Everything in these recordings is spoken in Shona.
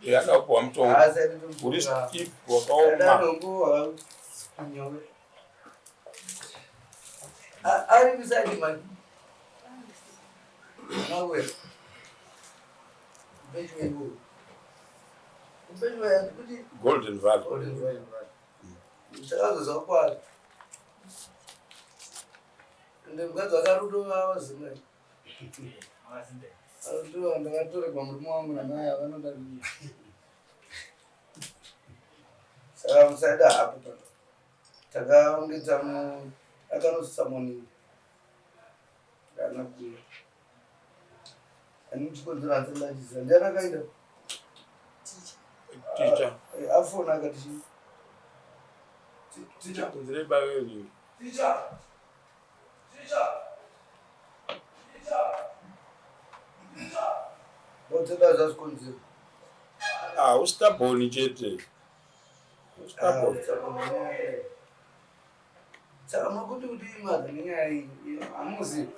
Yada kupuwa mutongo. Uri stiff wakaoma. Ari beside man. Nowhere. Golden Valley. Golden Valley. Takazoziva kwaari. Ende mukadzi wake ari kutovava zimwe. Arikutova ndakatoregwa murume wangu namai avanoda Saka musaida hapo pa. Takaunge tamu akanosamoni. Kana kuya. Ani chikonzero hanzi ndachiziva. Ndiani akaenda? Ticha. Eh, afona akati chii? Ticha kunzire bawe ni. Ticha. Ticha. Ticha. Ticha. Wotenda zvazvikonzero. Ah, ustaboni chete. Ustaboni. Saka muri kuti kudii mother nenyaya iyi? Hamuzivi.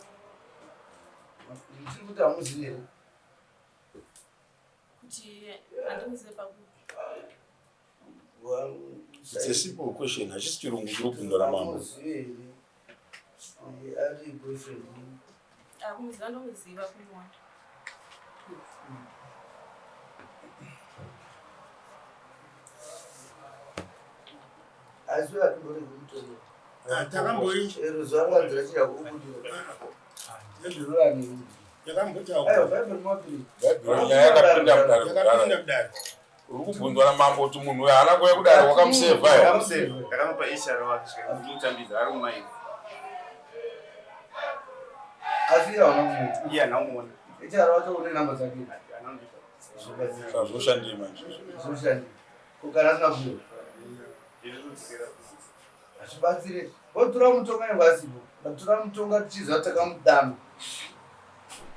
Ndiri kuti hamuzivi here? Kuti handimuzive paku. It's a simple question. Hachisi chirungu chiri kubvunzwa namambo. Hamuzivi here? Ari boyfriend. Ah, kumuziva ndomuziva kumuona. Asi hatimboregi mutongo. Ah, takamboi Chero zuva rwanzira chira kubudira. Ndozvirurani. yakambotaura Aiwa, Bhaibheri mapiri. Bhaibheri nyaya yakapinda mudare yakapinda kudhara. mudare Uri kubvunzwa namambo kuti munhu uyu haana kuuya kudare wakamusevha here? Ndakamusevha, ndakamupa HR wake ndimutambidza ari mumaini. Asi iye hauna kumuona. Iye haana kumuona. HR wacho une namba dzake. Anondipa. Zvobatsira. Saka zvoshandei manje? Zvoshandi. Ko kana asina kuuya. Ndiri kudzokera. Hazvibatsire. Votora mutonga nyange asipo. Vatora mutonga tichiziva kuti takamudana.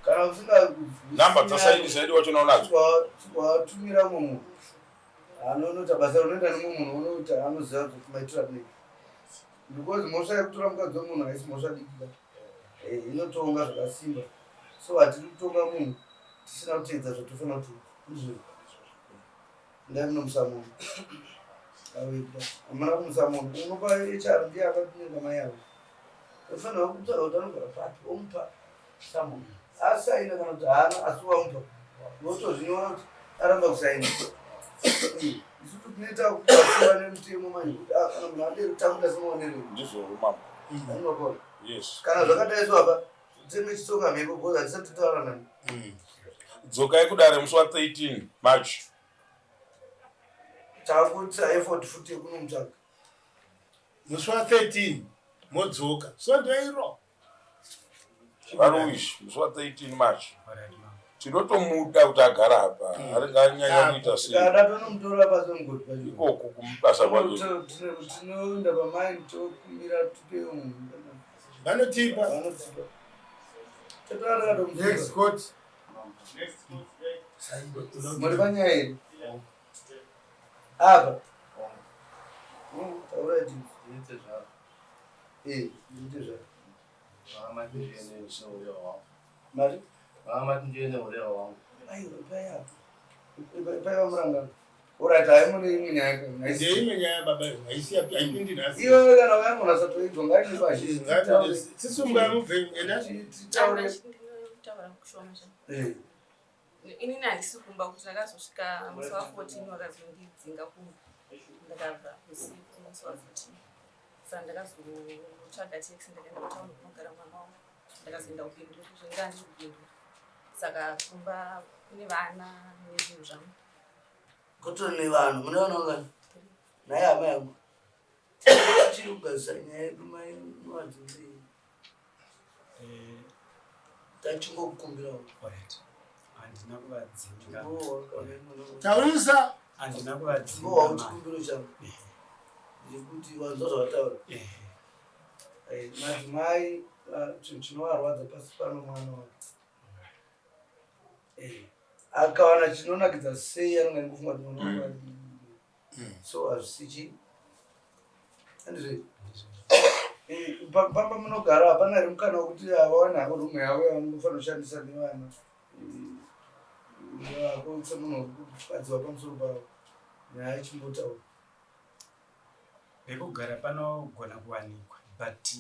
Kana usinga Namba dzaSaidi Saidi wacho unadzo. Watumira mumwe munhu. Anonoita basa rinoita nemumwe munhu unoita anoziva kuti maitiro atinoita. Because mhosva yekutora mukadzi wemunhu haisi mhosva diki ka. Eh, inotonga zvakasimba. So hatidi kutonga munhu tisina kuteedza zvatofanira kuteedza. Ndizvo. Ndai munomusa munhu. Awita. Hamuna kumusa munhu. Unopa HR ndiye akatumira mai avo. Unofanira kutsvaga kuti anogara papi omupa samunhu. Asaina kana kuti haana asi wamupa. Wotozvinyora kuti aramba kusaina. Isusu tinoita kubatsira nemutemo manje kuti ah, kana munhu adero takuda semaonero. Ndizvo mambo. Anopona. Yes. Kana zvakadai so apa tenge chitsoka mhepo because hatisati tataura nani. Dzokai kudare musi wa 13 March. Takuita effort futi yekunomutsvaga. Musi wa 13 modzoka svondo iro. Varuish musi wa 13 March. Tinotomuda kuti agara apa. Anenge anyanya kuita sei? Kana tonomutora pasi pemugodi pacho. Ikoko kumubasa kwake. Tinoenda pamaini tokumbira tipe munhu. Vanotipa. Vanotipa. Totora takatomusunga. Next court. Next court. Muri panyaya here? Apa. Taura ti. Eh, ndite zvako. Mari? Aiwa, ipai apa. Ipai vamurangano. Alright, hayi mune imwe nyaya ka. Ndeimwe nyaya baba iyo haisi haipindi nhasi. Iwe kana vayangona satoidzwa ngaende pashi. Sisunga mubve enda. Titaure. Ndinotaura kushoma shoma. Eh. Inini handisi kumba kuti ndakazosvika musi wa 14 vakazondidzinga kumba. Ndakabva usiku musi wa 14. Saka ndakazotsvaga taxi ndakaenda kutauni kunogara mwana wangu. Ndakazoenda kuBindura zvinga ndiri kuBindura. Saka kumba kune vana nezvinhu zvangu. Kutori nevanhu, mune vana vangani? Naye hama yangu. Tichiri kugadzisa nyaya yedu mai mavadzindii. Tachingokukumbirawo. Alright. Handina kuvadzinga. Taurisa. Handina kuvadzinga. Ngowa chikumbiro changu. Ndekuti wanzwa zvavataura. Eh, madzimai chinhu chinovarwadza pasi pano mwana wake. Eh, akawana chinonakidza sei anenge kufunga kuti mwana wake ari. So hazvisi chi. Andizvo. Eh, pamba munogara hapana here mukana wekuti vawane havo rumu yavo yavanofanira kushandisa nevana eh, vako semunhu uri kupadziwa pamusoro pavo nyaya ichimbotaura. Pekugara panogona kuwanikwa but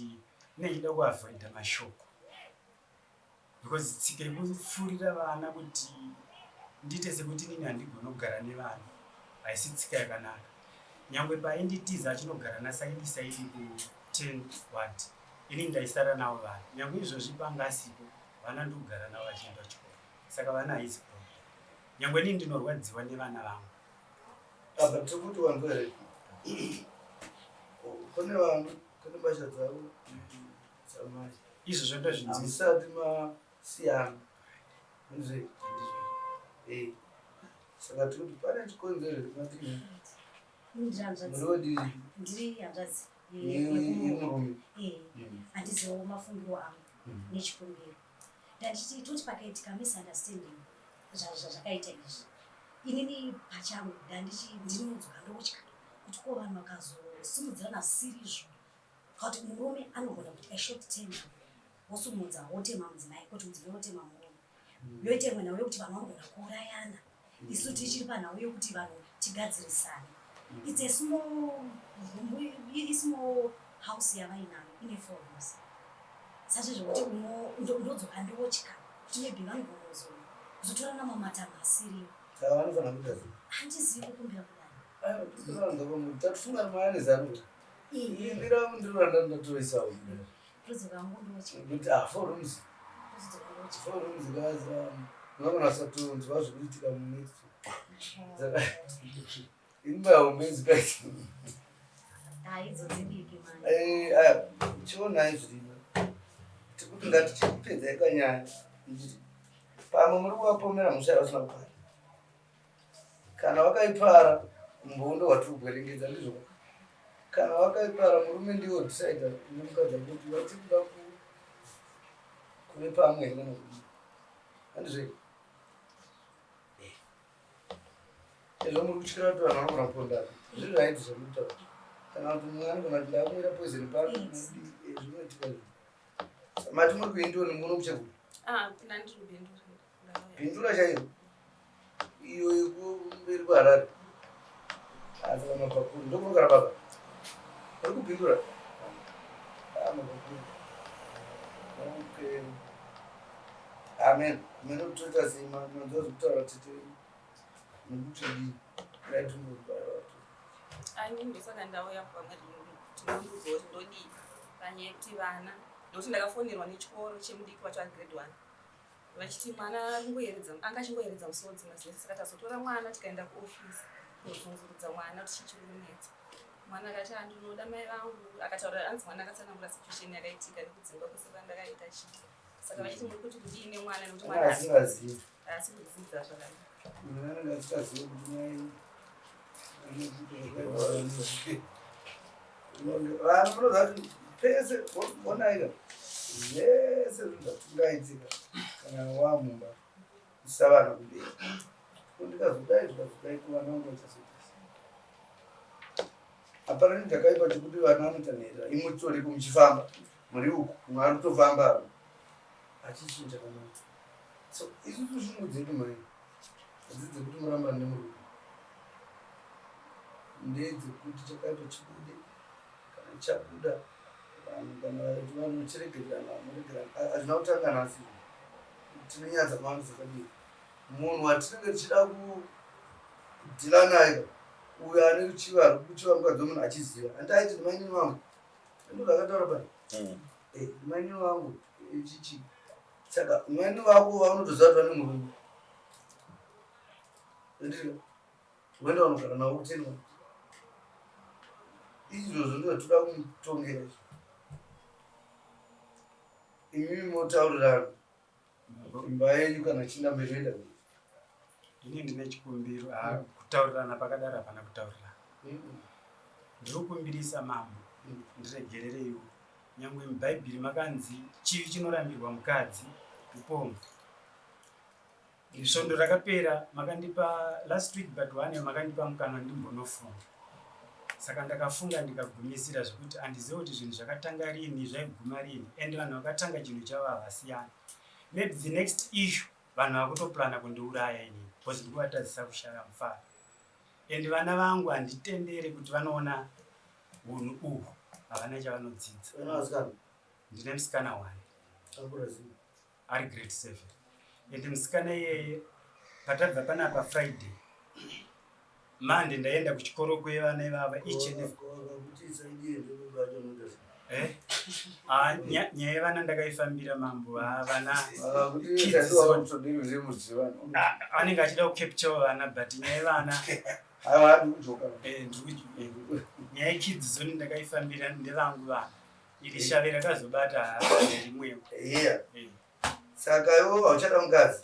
inenge ichida kuavoida mashoko because tsika yekufurira vana kuti ndiite sekuti inini handigoni kugara nevana haisi tsika yakanaka. Nyangwe painditiza achinogara nasaidi saidi ku10 ward inini ndaisara navo vana. Nyangwe izvozvi panga asipo vana ndikugara navo vachienda kuchikoro saka vana haisi problem. Nyangwe inini ndinorwadziwa nevana vangu. Apa tiri kuti wanzwa here? Kune vanhu, kune mbatya dzavo dzamai. Izvozvo ndozvinzwisisa. Hamusati masiyana. Ndizvo. Eh. Saka tiri kuti pane chikonzero here matini? Ndiri hanzvadzi. Muri wadii? Ndiri hanzvadzi. Yemurume. Eh. Handiziwo mafungiro angu nechikumbiro. Ndanditi toti pakaitika misunderstanding zvakaita izvi. Inini pachangu ndandichi ndinonzwa ndotya kuti ko vanhu vakazosimudzirana zvisiri izvo. Kuti murume anogona kuti a short temper wosumudza wotema mudzimai kuti mudzimai wotema murume. Yoita imwe nhau yekuti vanhu vanogona kuurayana. Isu tichiri panhau yekuti vanhu tigadzirisane. It's a small room, i small house yavainayo ine four rooms. Sazvo zvekuti ndodzoka ndotya kuti maybe vanogona kuzotorana mamatano asiriwo. Saka vanofanira kuita sei? Handizivi kukumbira kudai. Aiwa, tinoanza pamunhu. Tatifunga mwana nezano. Ini rangu ndiro randandatoisawo. Ndodzoka hangu ndotya. Kuti ah, four rooms. Ndodzoka ndotya. Four rooms guys. Unogona kusatonzwa zviri kuitika munext. Saka imba hombe idzi. Ah, idzo dzidiki mani. Eh, aya, chionai zvirimo. Tikuti ngatichipedzai kanyaya. Ndichiti pamwe muri kuvapomera mhosva yavasina kupara. Kana vakaipara mbondo hwatiri kugwerengedza ndizvo. Kana vakaipara murume ndiwo decide nemukadzi wake kuti vachiri kuda kuve pamwe here kana kudii. Handizvo? Izvo muri kutyira kuti vanhu vanogona kupondana. Zviri right zvemutaura. Kana kuti mumwe anogona kuti ndakumwira poison pano zvinoitika izvo. Mati muri kuendiwa nemuno kuchekura. Ah, ndandiri kuBindura. Ndauya. Bindura chaiyo. Iyo yekumberi kuHarare. Asi mabvakuru ndokunogara baba. Uri kuBindura? Ah, mabvakuru. Okay. Amen. Amen. Toita sei manzwa zvekutaura tete nekuti dii. Right ndobara. Ani ndosaka ndauya pamwe tinondiudzawo kuti ndodii panyaya yekuti vana nokuti ndakafonerwa nechikoro chemudiki wacho ari grade 1 vachiti mwana ari kungoyeredza anga achingoyeredza musodzi mazuva ese. Saka tazotora mwana tikaenda kuofisi kunobvunzurudza mwana kuti chii chiri kunetsa. Mwana akati "Ah, ndinoda mai vangu." Akataura anzi mwana akatsanangura situation yakaitika nekudzingwa kwese kwandakaita chii. Saka vachiti muri kuti kudii nemwana nekuti mwana Ana asingazivi. Haasi kudzidza zvakanaka. Mwana anenge asingazivi kuti mai vanhu munoziva kuti pese onaika zvese zvinhu zvatingaitika kana wamumba isa vana kumberi ndikazodai zvikazodai kuvana vangu vachazoita sei. Hapana chinhu chakaipa chekuti vana vanoita nherera imwe titoriko muchifamba muri uku mumwe ari kutofamba hachisi chinhu chakanaka. So isusu shungu dzedu mai hadzisi dzekuti murambane nemurume, ndedzekuti chakaipa chibude. Kana chabuda vanhu kana vanochiregererana vanoregerana. Hazvina kutanga nhasi, tine nyaya dzakawanda dzakadii. Munhu watinenge tichida kudhila naye uyo ane ruchiva ari kuchiva mukadzi wemunhu achiziva handi aiti ndimainini vangu, ndo zvakataura pai. Eh, ndimainini vangu chichi. Saka mainini vako vaunotoziva kuti vane murume ndiro voenda vanogara navo kutendwa. Izvozvo ndo zvatoda kumutongera izvo. Imimi motaurirana imba yenyu kana chinda mberi yoenda mberi. Ini ndine chikumbiro. Ah, kutaurirana pakadaro hapana kutaurirana. Ndiri kukumbirisa mambo, ndiregerereiwo. Nyangwe mubhaibheri makanzi chivi chinorambirwa mukadzi upombwe. Svondo rakapera makandipa, last week but one, makandipa mukana ndimbonofunga. Saka ndakafunga ndikagumisira zvekuti handizive kuti zvinhu zvakatanga rini, zvaiguma rini, and vanhu vakatanga chinhu chavo havasiyani. Maybe the next issue vanhu vakutoplana kundiuraya inini because ndikuvatadzisa kushaya mufaro. And vana vangu handitendere kuti vanoona hunhu uhu, havana chavanodzidza. Ndine musikana one ari grade 7, and musikana iyeye patabva panapa Friday, Monday ndaenda kuchikoro kwevana ivava each and every Eh? Ah, nyaya yevana ndakaifambira mambo. Ah, vana kids Ah, anenge achida kucapture vana, but nyaya yevana nyaya yekids zone ndakaifambira, ndevangu vana. Iri shave rakazobata rimwewo. Iya. Saka iwo hauchada mukadzi?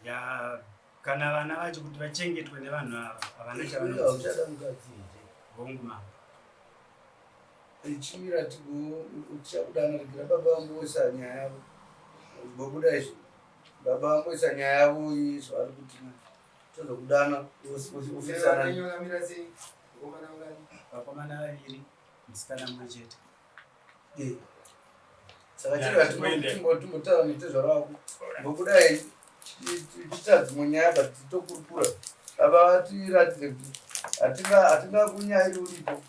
Ya, kana vana vacho kuti vachengetwe nevanhu ava havana chavanodzidza. Hauchada mukadzi here? Hongu mambo. Ichimira tichakudana, regira baba vamboisa nyaya yavo. Vobuda izvi, baba vamboisa nyaya yavo zvavari kuti tozokudana ofisana. Vakomana vaviri, musikana mumwe chete. Saka chirega timbotaura netezvara wako mbokudai tichita dzimwe nyaya, but titokurukura. Baba vatiratidze kuti hatingakunyairi uripo.